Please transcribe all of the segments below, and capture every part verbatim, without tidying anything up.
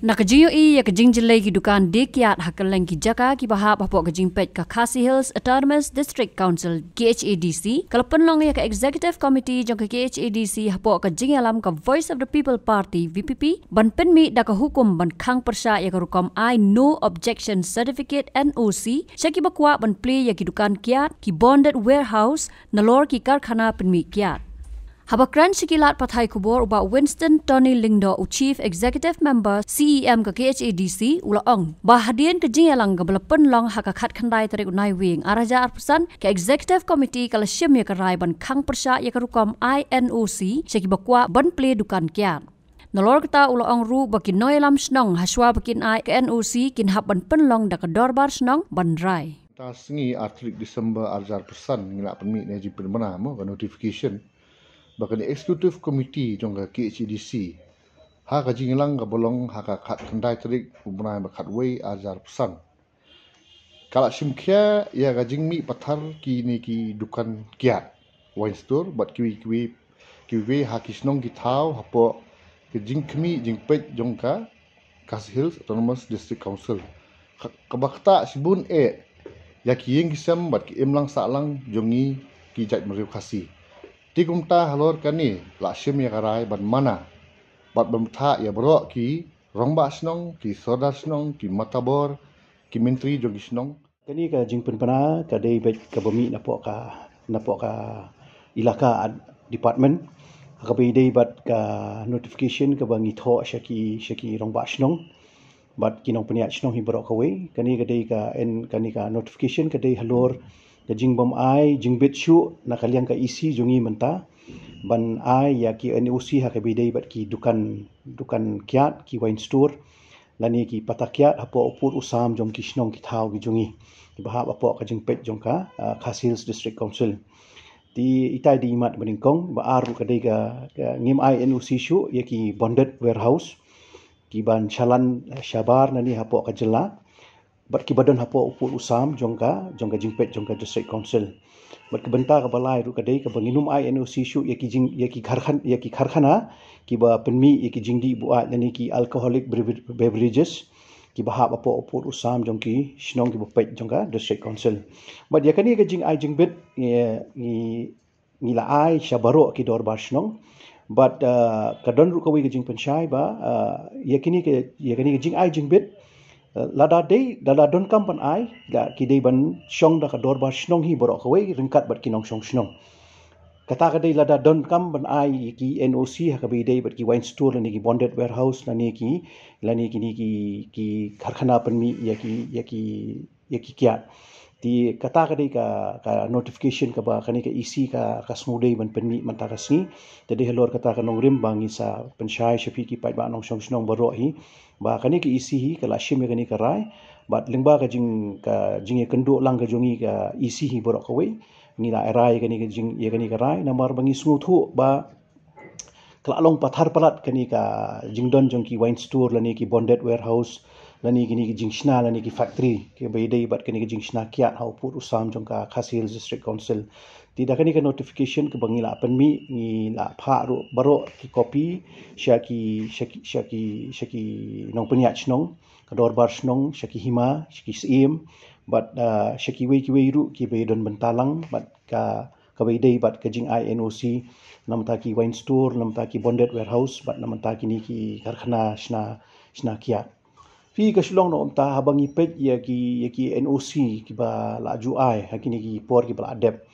Na ka jingïohi ïa ka jingjyllei ki dukan die kiad ha kylleng ki jaka kiba hap hapoh ka jingpeit ka Khasi Hills Autonomous District Council, K H A D C, ka la pynlong ïa ka Executive Committee jong ka K H A D C hapoh ka jingïalam ka Voice of the People Party, V P P, ban pynmih da ka hukum ban khang pyrshah ïa ka rukom ai No Objection Certificate, N O C, sha kiba kwah ban plie ïa ki dukan kiad, ki bonded warehouse, nalor ki karkhana pynmih kiad. Haba kren sha ki lad pathai khubor u Bah Winston Tony Lyngdoh, u Chief Executive Member, C E M ka K H A D C, u la ong ba hadien ka jingïalang kaba la pynlong ha ka khatkhyndai tarik u Naiwieng ar hajar arphew san, ka Executive Committee ka la shim ïa ka rai ban khang pyrshah ïa ka rukom ai N O C sha kiba kwah ban plie dukan kiad. Nalor kata u la ong ruh ba ki nongïalam shnong hashwa ba kin ai ka N O C kin hap ban pynlong da ka dorbar shnong ban rai. Mynta sngi ar tarik December ar hajar arphew san ngi la pynmih ne jingpynbna mo ka notification ba kane Executive Committee jong ka K H A D C ha ka jingïalang kaba long ha ka khatkhyndai tarik u bnai ba khatwei ar hajar arphew san ka la shim khia ïa ka jingmih pathar kine ki dukan kiad, wine store bad kiwei kiwei kiwei ha ki shnong ki thaw hapoh ka jingkhmih jingpeit jong ka Khasi Hills Autonomous District Council. Ka- kaba ktah shibun eh ïa ki ïing ki sem bad ki imlang sahlang jong ngi ki jaitbynriew Khasi. Te kumta halor kane la shim ïa ka rai ban mana bad ban bthah ïa baroh ki rangbah shnong, ki sordar shnong, ki matabor, ki myntri jong ki shnong. Kane ka jingpynbna ka dei beit kaba mih napoh ka napoh ka ilaka ad department. Kaba ïadei bad ka notification kaba ngi thoh sha ki sha ki rangbah shnong bad ki nongpynïaid shnong hi baroh kawei. Kane ka dei ka en kane ka notification ka dei halor ka jingbym ai jingbit shuh na ka liang ka E C jong ngi mynta ban ai ïa ki N O C ha kaba ïadei bad ki dukan dukan kiad, ki wine store lane ki pata kiad hapoh u pud u sam jong ki shnong ki thaw ki jong ngi kiba hap hapoh ka jingpeit jong ka ah, Khasi Hills District Council. Te itai dei imat ba nyngkong, ba ar ruh ka dei ka, ka ngim ai N O C shuh ïa ki bonded warehouse kiban shalan eh, shabar nane hapoh ka jylla bad kiba don hapoh u pud u sam jong ka jong ka jingpeit jong ka District Council. Bad ka bynta kaba lai ruh ka dei kaba ngin ym ai N O C shuh ïa ki jing ïa ki karkhan ïa ki karkhana kiba pynmih ïa ki jingdih buaid lane ki alcoholic bever- beverages kiba hap hapoh u pud u sam jong ki shnong kiba peit jong ka District Council. Bad ïa kane ka jingai jingbit ngi ngi ngi la ai sha baroh ki dorbar shnong. Bad uh, ka don ruh kawei ka jingpynshai ba uh, ïa kine ka ïa kine ka jingai jingbit uh, lada dei lada don kam ban ai da ki dei ban shong da ka dorbar shnong hi baroh kawei ryngkat bad ki nongshong shnong. Kata ka dei lada don kam ban ai ki N O C ha kaba ïadei bad ki wine store lane ki bonded warehouse lane ki lane kine ki ki karkhana pynmih ïa ki ïa ki ïa ki kiad. Te kata ka dei ka ka notification kaba kane ka E C ka ka sngewdei ban pynmih mynta ka sngi. Te dei halor kata ka nongrim ba ngi sa pynshai sha phi ki paidbah nongshong shnong baroh hi ba kane ka E C hi ka la shim ïa kane ka rai bad lyngba ka jing ka jingïakynduh lang ka jong ngi ka E C hi baroh kawei ngi la rai ïa kane ka jing ïa kane ka rai namar ba ngi sngewthuh ba ka la long pathar palat kane ka jingdon jong ki wine store lane ki bonded warehouse lane kine ki jingshna lane ki factory kiba ïadei bad kane ka jingshna kiad ha u pud u sam jong ka Khasi Hills District Council. Te da kane ka notification kaba ngi la pynmih ngi la phah ruh baroh ki copy sha ki sha ki sha ki sha ki nongpynïaid shnong, ka dorbar shnong, sha ki hima, sha ki syiem bad uh, sha kiwei kiwei ruh kiba ïadon bynta lang bad ka kaba ïadei bad ka jingai N O C na bynta ki wine store, na bynta ki bonded warehouse bad na bynta kine ki karkhana shna shna kiad. Phi ka Shillong na bynta haba ngi peit ïa ki ïa ki N O C kiba la ju ai ha kine ki por kiba la dep.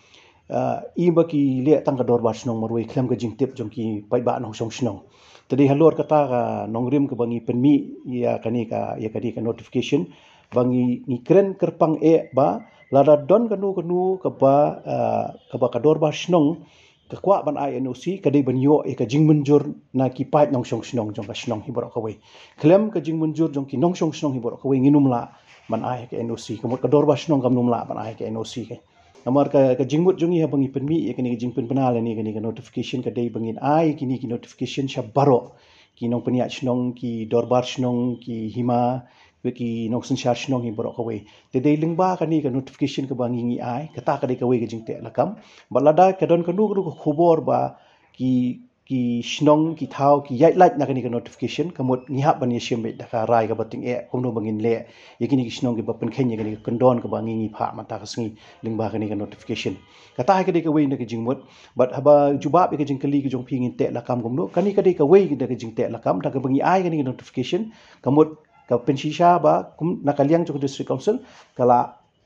Uh, i ba ki leh tang ka dorbar shnong marwei khlem ka jingtip jong ki paidbah nongshong shnong. Te dei halor kata ka nongrim kaba ngi pynmih ïa kane ka ïa kane ka notification ba ngi ngi kren kyrpang eh ba lada don kano kano kaba uh, kaba ka dorbar shnong ka kwah ban ai N O C ka dei ban ïoh ïa ka jingmynjur na ki paid nongshong shnong jong ka shnong hi baroh kawei. Khlem ka jingmynjur jong ki nongshong shnong hi baroh kawei ngin ym lah ban ai ka N O C. Ka mut ka dorbar shnong kam ym lah ban ai ka N O C ka. Namar ka ka jingmut jong ngi haba ngi pynmih ïa kane ka jingpynbna lane kane ka notification ka dei ba ngin ai kine ki notification sha baroh ki nongpynïaid shnong, ki dorbar shnong, ki hima, ki nongsynshar shnong hi baroh kawei. Te dei lyngba kane ka notification kaba ngi ngi ai, kata ka dei kawei ka jingteh lakam. Bad lada ka don kano kano ka khubor ba ki ki shnong ki thaw ki ïaid lait na kane ka notification, ka mut ngi hap ban ïashim beit da ka rai kaba tyngeh kumno ba ngin leh ïa kine ki shnong kiba pynkheiñ ïa kane ka kyndon kaba ngi ngi phah mynta ka sngi lyngba kane ka notification. Kata hi ka dei kawei na ka jingmut, bad haba jubab ïa ka jingkylli ka jong phi ngin teh lakam kumno, kane ka dei kawei na ka jingteh lakam, da kaba ngi ai kane ka notification, ka mut ka pynshisha ba kum na ka liang jong ka District Council, ka la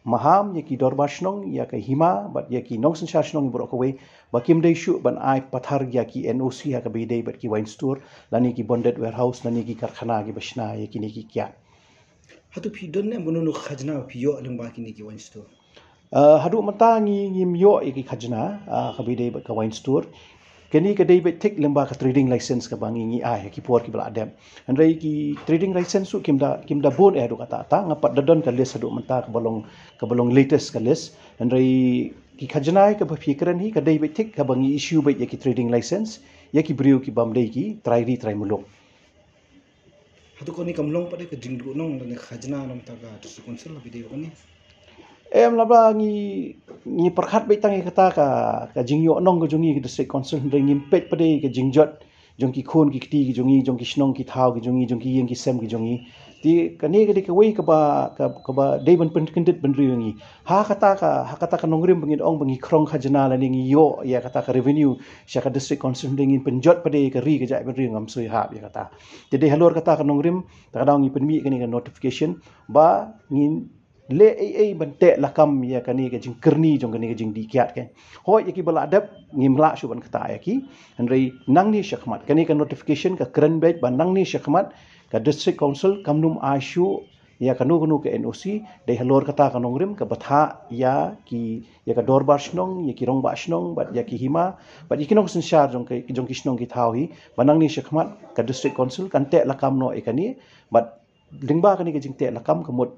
maham ïa ki dorbar shnong, ïa ka hima, bad ïa ki nongsynshar shnong baroh kawei, ba kim dei shuh ban ai pathar ïa ki N O C ha kaba ïadei bad ki wine store, lane ki bonded warehouse, lane ki karkhana kiba shna ïa kine ki kiad. Hato phi don ne em kano kano ka khajna phi ïoh lyngba kine ki wine store? Ah, haduh mynta ngi ngim ïoh ïa ki khajna, ah, kaba ïadei bad ka wine store. Kane ka dei beit thik lyngba ka trading license kaba ngi ngi ai ha ki por kiba la dep. Hynrei ki trading license ruh kim da, kim da bun eh haduh katta katta, nga pat da don ka list haduh mynta kaba long, kaba long latest ka list. Hynrei ki khajna kaba phi kren hi ka dei beit thik kaba ngi issue beit ïa ki trading license ïa ki briew kibym dei ki trai ri trai muluk. Hato kane kam long pat de ka jingduhnong lane ka khajna na bynta ka District Council ha kaba ïadei bad kane? Em, lada ngi, ngi pyrkhat beit tang ïa kata ka, ka jingïohnong ka jong ngi ka District Council, hynrei ngim peit pat de ka jingjot jong ki khun ki kti ki jong ngi, jong ki shnong ki thaw ki jong ngi, jong ki ïing ki sem ki jong ngi. Te kane ka dei kawei kaba, ka, kaba dei ban pynkyndit bynriew ïa ngi. Ha kata ka, ha kata ka nongrim ba ngin ong ba ngi khrong khajna lane ngi ïoh ïa kata ka revenue sha ka District Council, hynrei ngin pynjot pat de ïa ka ri ka jaitbynriew, ngam soi hap ïa kata. Te dei halor kata ka nongrim, ta ka daw ngi pynmih kane ka notification ba ngin leh ei ei ban teh lakam ïa kane ka jingkyrni jong kane ka jingdih kiad. Hooid, ïa kiba la dep ngim lah shuh ban ktah ïa ki, hynrei nangne shakhmat kane ka notification ka kren beit ba nangne shakhmat ka District Council kam nym ai shuh ïa kano kano ka N O C, dei halor kata ka nongrim ka bthah ïa ki, ïa ka dorbar shnong, ïa ki rangbah shnong, bad ïa ki hima, bad ïa ki nongsynshar jong ki, jong ki shnong ki thaw hi, ba nangne shakhmat ka District Council kan teh lakam noh ïa kane, bad lyngba kane ka jingteh lakam ka mut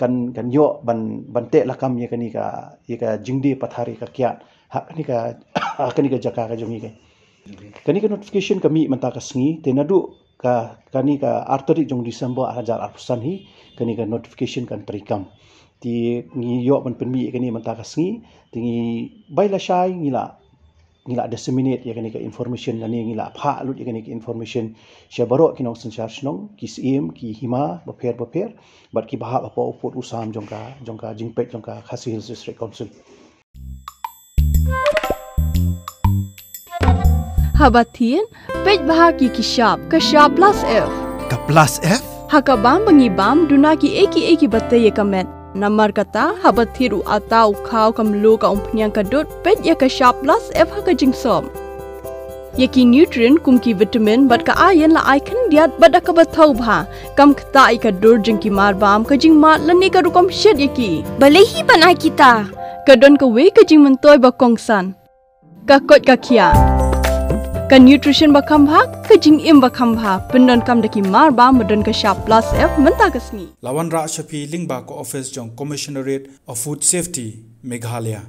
kan, kan ïoh ban, ban teh lakam ïa kane ka, ïa ka jingdie pathar ïa ka kiad ha kane ka, ha kane ka jaka ka jong ngi. Kane ka notification ka mih mynta ka sngi, te naduh ka, kane ka ar tarik jong December ar hajar arphew san hi kane ka notification kan treikam. Te ngi ïoh ban pynmih ïa kane mynta ka sngi, te ngi bai lashai ngi la, ngi la disseminate ïa kane ka information lane ngi la phah lut ïa kane ka information sha baroh ki nongsynshar shnong, ki syiem, ki hima bapher bapher, bad kiba hap hapoh u pud u sam jong ka, jong ka jingpeit jong ka Khasi Hills District Council. Haba thied, peit bha ki ki shap, ka shap plus F. Ka plus F? Ha ka bam ba ngi bam, duna ki ei ki ei kiba tei ïa ka met. Namar kata, haba thied u atta, u khaw, ka mluh, ka umphniang, ka dud, peit ïa ka shap plus F ha ka jingsop. Ïa ki nutrient kum ki vitamin bad ka iron la ai khyndiat bad da kaba thaw bha. Kam ktah ïa ka dur jong ki marbam, ka jingmad lane ka rukom shet ïa ki. Balei hi ban ai kita? Ka don kawei ka jingmyntoi ba kongsan. Ka koit ka khiah. Ka nutrition ba kham bha, ka jingim ba kham bha. Pyndonkam da ki marbam ba don ka shap plus F mynta ka sngi. La wanrah sha phi lyngba ka office jong Commissionerate of Food Safety, Meghalaya.